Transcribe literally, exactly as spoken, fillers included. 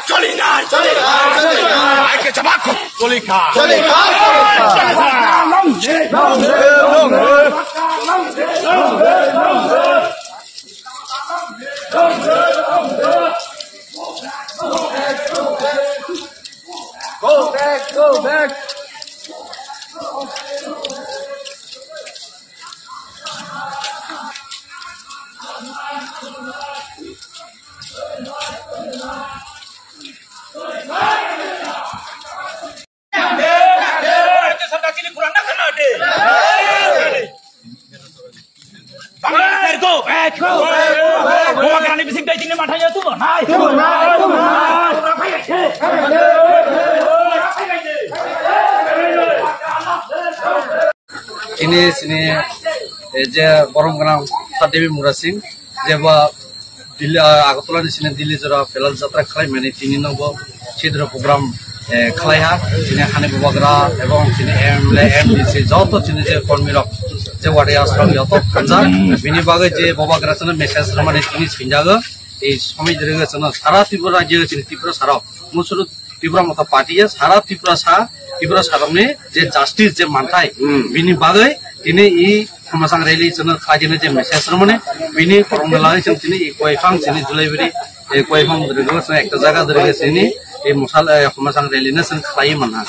চলি না, চলি না, চলি না। আজকে জবাব খুব চলি খা। চলি খা। Go back, go back. Chini, chini, eh, je borom gwnang Sir David Murasing, jeba Delhi, ah, Agartala ni sini Delhi jora pelal jatra khlai mani tini nogo sidro program, eh, khlai ha, chini hani bubagra ebong chini M L A, M D C joto chini je kormi rok je wadi asrang joto khanja, bini bagwi je bubagra chini message ramani tini sinjago, ei somoi jere chini sara Tripura rajyo chini Tripura sarok musulu Tipra Motha Party ya sara Tipra sa, Tipra sarokni je justice je manthai, hmm, bini bagwi tini i Khomasang rally chwngno khlaijani je message rwmani, bini khoroknwi lagwi chwng tini i koiphang chini Julaibari, i koiphang rwgwi chwng ekta jaga rwgwi chini i mosal, eh, Khomasang rally no chwng khlaiwi manha.